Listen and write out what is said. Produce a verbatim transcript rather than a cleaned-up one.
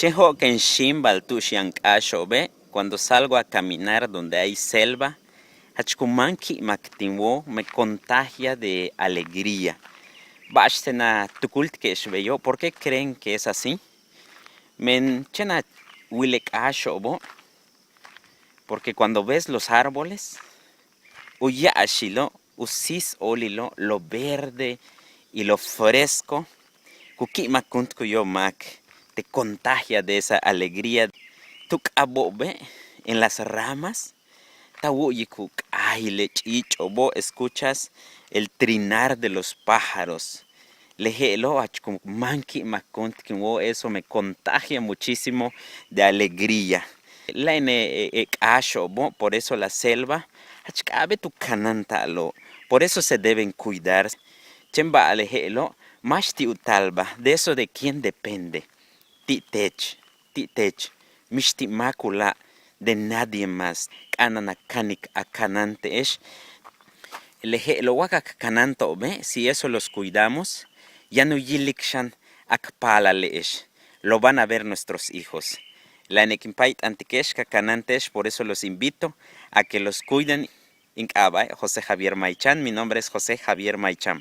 Ken jo'oken xíimbal tu'ux yaan k'áaxo'obe', cuando salgo a caminar donde hay selva, jach ku máan ki'imak tin woo, me contagia de alegría. Ba'axten a tukultike'ex beyo'? ¿Por qué creen que es así? Men chéen a wil le k'áaxo'obo', porque cuando ves los árboles, u ya'axilo', u síis óolilo', lo verde y lo fresco, ku ki'imakuntkuyo' máak, te contagia de esa alegría. Tu k'abo'obe', en las ramas, ta wu'uyik u k'aajil le ch'iich'o'obo', escuchas el trinar de los pájaros. Le je'elo' jach ku máan ki'imakunt kin woo, eso me contagia muchísimo de alegría. Láayna' e k'áaxo'obo', por eso la selva, jach k'a'abéet u kanáanta'alo', por eso se deben cuidar. Chéen ba'ale' je'elo', máax ti' u taalba, de eso de quién depende. Ti' teech, ti' teech, mix ti' máak u láak', de nadie más. K'a'ana'an a kanik a kanáante'ex. Le je'elo' wa ka kanáanto'obe', si eso los cuidamos, yaan u yilik xan k paalale'ex, lo van a ver nuestros hijos. Láayna' kin páayt'antike'ex ka kanáante'ex, por eso los invito a que los cuiden. In k'aaba' José Javier Maychán, mi nombre es José Javier Maychán.